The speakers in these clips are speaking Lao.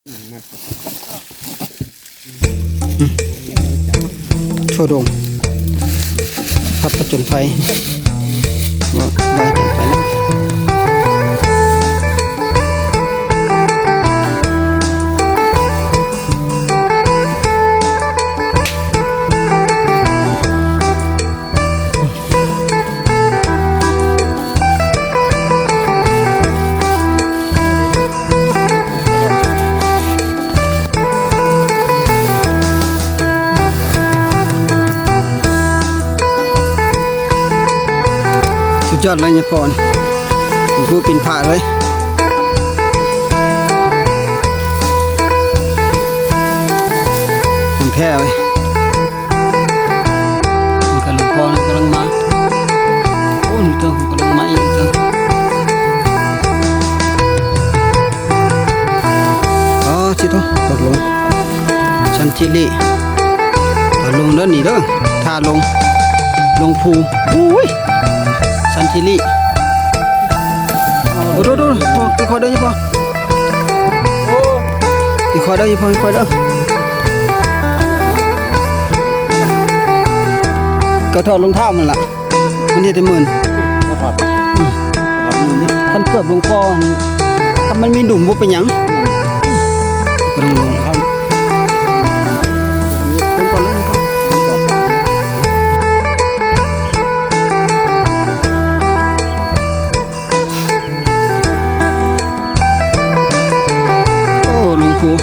ທົ່ວດົງ ພັບຜະຈົນໄພ ວ່າ ວ່າຈັ່ງໄປນະ. ສຸດຍອດເລີຍຍາພໍ່ ເປັນຜູ້ປິ່ນຜາເລີຍ ຂອງແທ້ເວີຍ. ນີ້ກຳລັງພໍ ກຳລັງມາ ໂອ້ ນີ້ເຕີ ກຳລັງມາອີກເຕີ. ອໍ ຊິໂຕ ຕົກລົງ ຊັນທິລີ ຖ້າລົງເດີ ນີ້ເດີ ຖ້າລົງ ລົງພູ ໂອ້ຍ ຊັນທິລີ ໂອ້ ໂດ ໂດ ໂດ ຄ່ອຍໆເດີ ພໍ່ ໂອ້ ຄ່ອຍໆເດີ ພໍ່ ຄ່ອຍໆເດີ ກໍຖອດລອງເທົ້າມັນລະ ມັນເຮັດໃຫ້ມື່ນ ອືມ ຄັນເກີບລົງພໍ ຄັນມັນມີຫຼຸມບໍ່ເປັນຫຍັງ ລົງ ລົງ ລົງ ໂອ້ ຫຼວງປູ່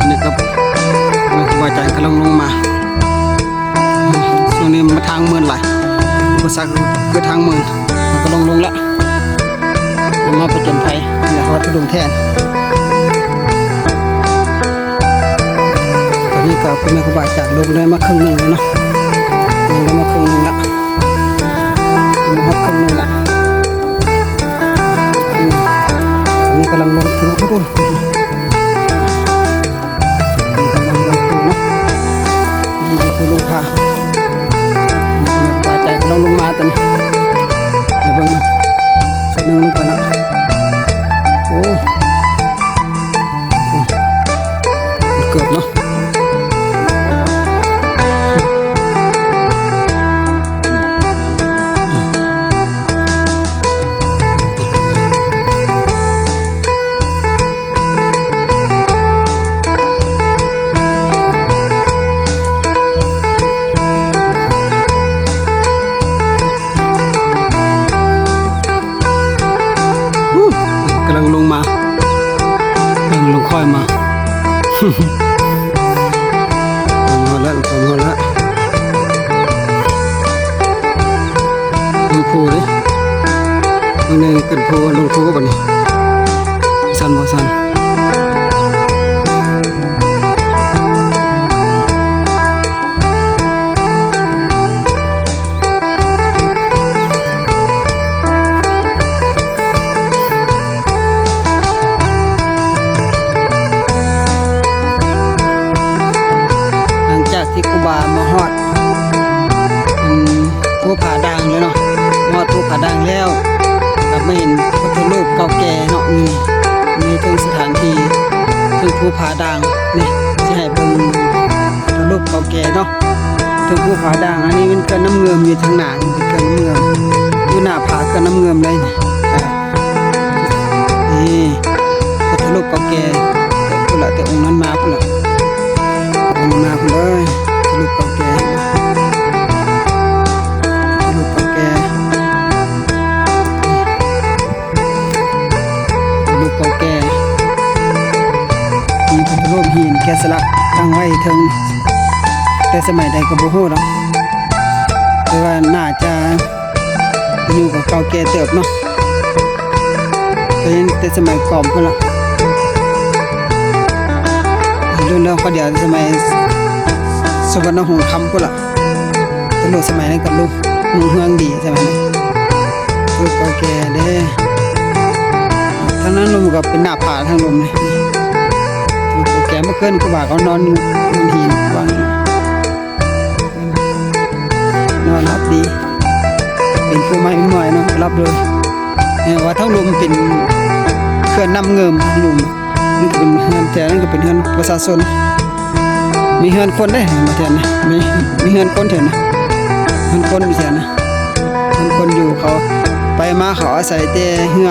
ນີ້ກໍ ໂອ້ ຄູບາອາຈານກຳລັງລົງມາ ຊ່ວງນີ້ມາທາງເໝື່ອນຫຼາຍ ອຸປະສັກຄືທາງເໝື່ອນ ເຮົາກໍລົງ ລົງລະ ມາຜະຈົນໄພ ຢາກຮອດທຸດົງແທ້ ຕອນນີ້ກໍເປັນຄູບາອາຈານລົງໄດ້ມາເຄິ່ງໜຶ່ງແລ້ວເນາະ ລົງໄດ້ມາເຄິ່ງໜຶ່ງລະ ມາຮອດເຄິ່ງໜຶ່ງລະ ອືມ ອັນນີ້ກຳລັງລົງ ໂອ້ໂຫ ກຳລັງລົງເນາະ ນີ້ຄືລົງພາ ປາຍໃຈກຳລັງລົງມາຕອນນີ້ ໄປເບິ່ງເນາະ ເຊິ່ງລົງໄປເນາະ ໂອ້ ເກືອບເນາະ ອູ້ ກຳລັງລົງມາ ກຳລັງລົງຄ່ອຍມາ ຮອດແລ້ວ ຮອດແລ້ວ ລົງພູເດ້ ເບິ່ງແນ່ ຂຶ້ນພູ ລົງພູບັດນີ້ ສັ່ນບໍ່ ສັ່ນ. ຫຼັງຈາກທີ່ຄູບາມາຮອດ ອືມ ພູຜາດ່າງແລ້ວເນາະ ມາຮອດພູຜາດ່າງແລ້ວ ກັບມາເຫັນພຸດທະຮູບເກົ່າແກ່ເນາະ ນີ້ ນີ້ເຖິງສະຖານທີ່ ເຖິງພູຜາດ່າງ ນີ້ ຊິໃຫ້ເບິ່ງພຸດທະຮູບເກົ່າແກ່ເນາະ ເທິງພູຜາດ່າງ ອັນນີ້ແມ່ນເຂື່ອນນ້ຳເງິມ ຢູ່ທາງໜ້ານີ້ເປັນເຂື່ອນນ້ຳເງິມ ຢູ່ໜ້າຜາເຂື່ອນນ້ຳເງິມເລີຍ ນີ້ ນີ້ ພຸດທະຮູບເກົ່າແກ່ພຸ້ນລະ ແຕ່ອົງນັ້ນມາພຸ້ນລະ ອົງນັ້ນມາພຸ້ນເລີຍ ພຸດທະຮູບເກົ່າແກ່ ພຸດທະຮູບເກົ່າແກ່ ຮູບເກົ່າແກ່ ມີພຸດທະຮູບຫີນແກະສະຫຼັກຕັ້ງໄວ້ເທິງ ແຕ່ສະໄໝໃດກໍບໍ່ຮູ້ດອກ ແຕ່ວ່າໜ້າຈະອາຍຸກໍເກົ່າແກ່ເຕີບເນາະ ເປັນແຕ່ສະໄໝຂອມພຸ້ນລະ ລຸ້ນແລ້ວເຂົາດຽວສະໄໝສຸວັນນະຫົງຄຳພຸ້ນລະ. ຕຳຫຼວດສະໄໝນັ້ນກໍລຸກຮຸ່ງເຮືອງດີ ສະໄໝນັ້ນ ເກົ່າແກ່ເດ້ ທາງນັ້ນລົມກໍເປັນໜ້າຜາທາງລົມນີ້ ເກົ່າແກ່ ເມື່ອຄືນຄູບາກໍນອນຢູ່ຫີນກວ້າງ ນອນຫຼັບດີ ເປັນຜູ້ໃໝ່ເປັນໝ້ອຍເນາະ ຫຼັບເລີຍ ເຫັນວ່າທາງລົມເປັນເຂື່ອນນ້ຳເງິມ ທາງລົມ ນີ້ກໍເປັນເຮືອນແຖວນັ້ນ ກໍເປັນເຮືອນປະຊາຊົນ ມີເຮືອນຄົນເດ້ ມາແຖວນີ້ ມີ ມີເຮືອນຄົນແຖວນີ້ ເຮືອນຄົນຢູ່ແຖວນີ້ ເຮືອນຄົນຢູ່ ເຂົາໄປມາ ເຂົາອາໄສແຕ່ເຮືອ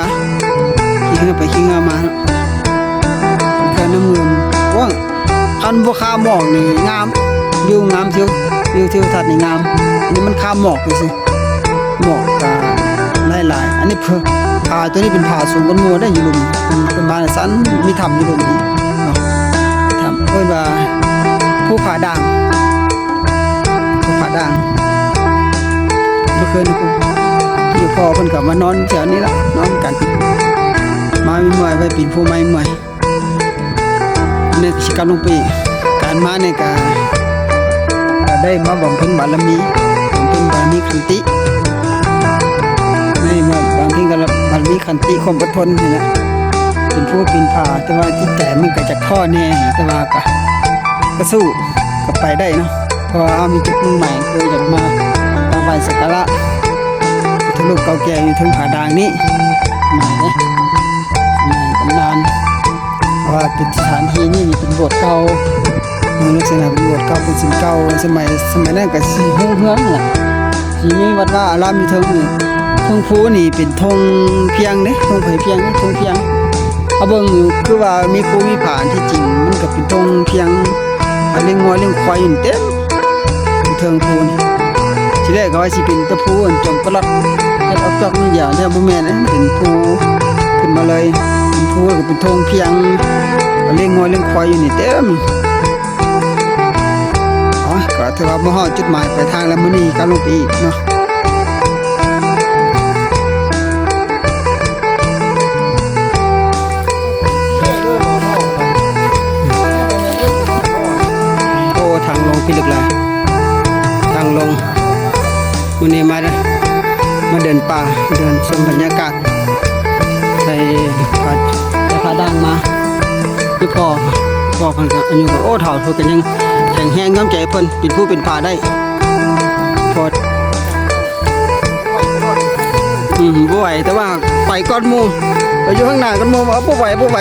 ຂີ່ເຮືອໄປຂີ່ເຮືອມາເນາະ ເຂື່ອນນ້ຳງື່ມ ໂອ້ຍ ຄັນບໍ່ຂ້າມໝອກນີ້ງາມ ວິວງາມ ວິວ ວິວທິວທັດນີ້ງາມ ອັນນີ້ມັນຂ້າມໝອກຊື່ໆ ໝອກກະຫຼາຍໆ ອັນນີ້ ຜາຕົວນີ້ເປັນຜາສູງກວ່າໝູ່ເດ້ ຢູ່ລຸ່ມ ເປັນ ເປັນຜາສັ້ນ ມີຖ້ຳຢູ່ລຸ່ມອີກເນາະ ຖ້ຳ ເອີ້ນວ່າພູຜາດ່າງ ພູຜາດ່າງ ເມື່ອຄືນນີ້ ຢູ່ພໍ່ເພິ່ນກໍມານອນແຖວນີ້ລະ ນອນກັນ ມາເມື່ອຍ ໄວ້ປີນພູມາເມື່ອຍ ນີ້ຊິກັບລົງໄປອີກ ການມານີ້ກະ ກະໄດ້ມາບຳເພັນບາລະມີ ບຳເພັນບາລະມີຂັນຕິ ໄດ້ມາບຳເພັນບາລະມີຂັນຕິ ຄວາມອົດທົນນີ້ແຫຼະ ເປັນພູເປັນຜາ ແຕ່ວ່າຈິດໃຈມັນກະຈະທໍ້ແດ່ ແຕ່ວ່າກະ ກະສູ້ ກະໄປໄດ້ເນາະ ເພາະວ່າເຮົາມີຈຸດມຸ່ງໝາຍ ຄືຢາກມາກາບໄຫວ້ສັກກາລະ ພຸດທະຮູບເກົ່າແກ່ຢູ່ເທິງຜາດ່າງນີ້ ສະໄໝຕຳນານ ເພາະວ່າເປັນສະຖານທີ່ນີ້ ນີ້ເປັນໂບດເກົ່າ ເອີ ລັກສະນະເປັນໂບດເກົ່າ ເປັນສິນເກົ່າ ສະໄໝ ສະໄໝນັ້ນກະຊິຮຸ່ງເຮືອງຫັ້ນລະ ຊິມີວັດວາອາລາມຢູ່ເທິງນີ້ ເທິງພູນີ້ເປັນທົ່ງພຽງເດ້ ທົ່ງໄພພຽງເດ້ ທົ່ງພຽງ ເຮົາເບິ່ງຄືວ່າມີພູມີຜາ ທີ່ຈິງມັນກະເປັນທົ່ງພຽງ ລ້ຽງງົວລ້ຽງຄວາຍຢູ່ນີ້ເຕັມ ຢູ່ເທິງພູນີ້ ທີແລກກະວ່າຊິເປັນແຕ່ພູອັນຈອມກະລັດ ເຮັດອອກຈອກໜ້ອຍດຽວ ແຕ່ບໍ່ແມ່ນເດ້ ເປັນພູຂຶ້ນມາເລີຍ ເປັນພູກະເປັນທົ່ງພຽງ ລ້ຽງງົວລ້ຽງຄວາຍຢູ່ນີ້ເຕັມ ເອົາ ກະຖືວ່າມາຮອດຈຸດໝາຍປາຍທາງແລ້ວ ມື້ນີ້ກະລົງໄປອີກເນາະ. ໂອ້ ທາງລົງພິລຶກຫຼາຍ ທາງລົງ ມື້ນີ້ມາ ມາເດີນປ່າ ເດີນຊົມບັນຍາກາດ ໄດ້ຜ້າ ໄດ້ຜ້າດ່າງມາ ຄືພໍ່ ພໍ່ເພິ່ນກະອາຍຸ ໂອ້ ເຖົ້າ ເພິ່ນກະຍັງແຂງແຮງ ຍາມໃຈເພິ່ນ ເປັນພູເປັນຜາໄດ້ ພໍ ອືມ ບໍ່ໄຫວ ແຕ່ວ່າໄປກ່ອນໝູ່ ໄປຢູ່ຂ້າງໜ້າກ່ອນໝູ່ ເອົາ ບໍ່ໄຫວ ບໍ່ໄຫວ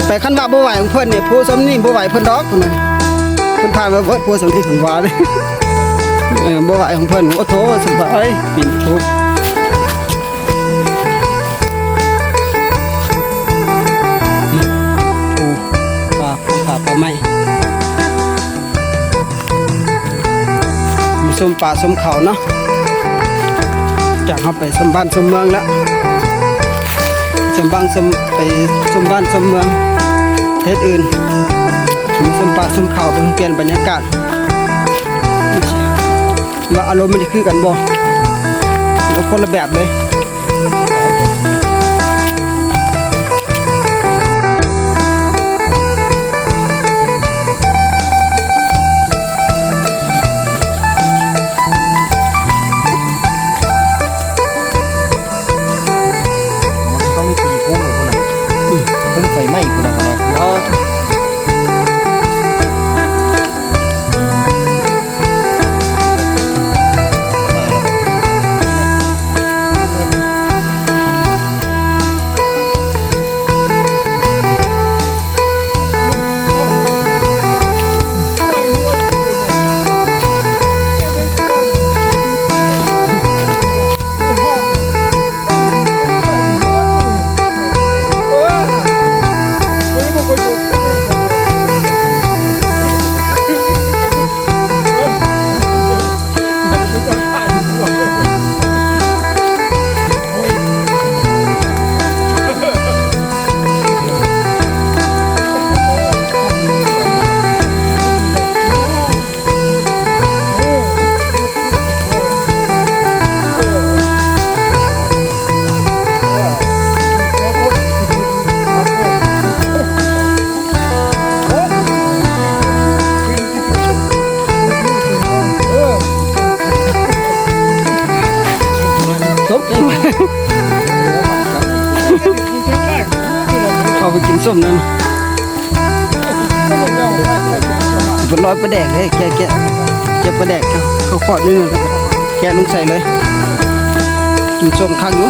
ໄປ ຄັນວ່າບໍ່ໄຫວຂອງເພິ່ນນີ້ ຜູ້ຊົມນີ້ບໍ່ໄຫວເພິ່ນດອກ ເພິ່ນວ່າ ເພິ່ນຜ່ານມາເບິດ ຜູ້ຊົມນີ້ເພິ່ນວ່າເດ້ ເອີ ບໍ່ໄຫວຂອງເພິ່ນ ໂອ້ໂຖ ສະບາຍ ປີນພູ ໂອ້ ປ່າ ປ່າ ປ່າໄມ້ ມາຊົມປ່າຊົມເຂົາເນາະ ຈາກເຮົາໄປຊົມບ້ານຊົມເມືອງແລ້ວ ຊົມບ້ານຊົມ ໄປຊົມບ້ານຊົມເມືອງ ເຮັດອື່ນ ມາຊົມປ່າຊົມເຂົາ ເບິ່ງ ປ່ຽນບັນຍາກາດ ວ່າອາລົມມັນຈະຄືກັນບໍ່ ແລ້ວຄົນລະແບບເລີຍ. ເພິ່ນໄຟໄໝ້ພຸ້ນນະ ເນາະ. ເຂົ້າໄປກິນສົ້ມນັ້ນ ເປັນຮ້ອຍປາແດກເດ້ ແກະ ແກະ ແກະປາແດກ ເຂົ້າຂອດໜຶ່ງ ແກະລົງໃສ່ເລີຍ ກິນສົ້ມຄັກຢູ່.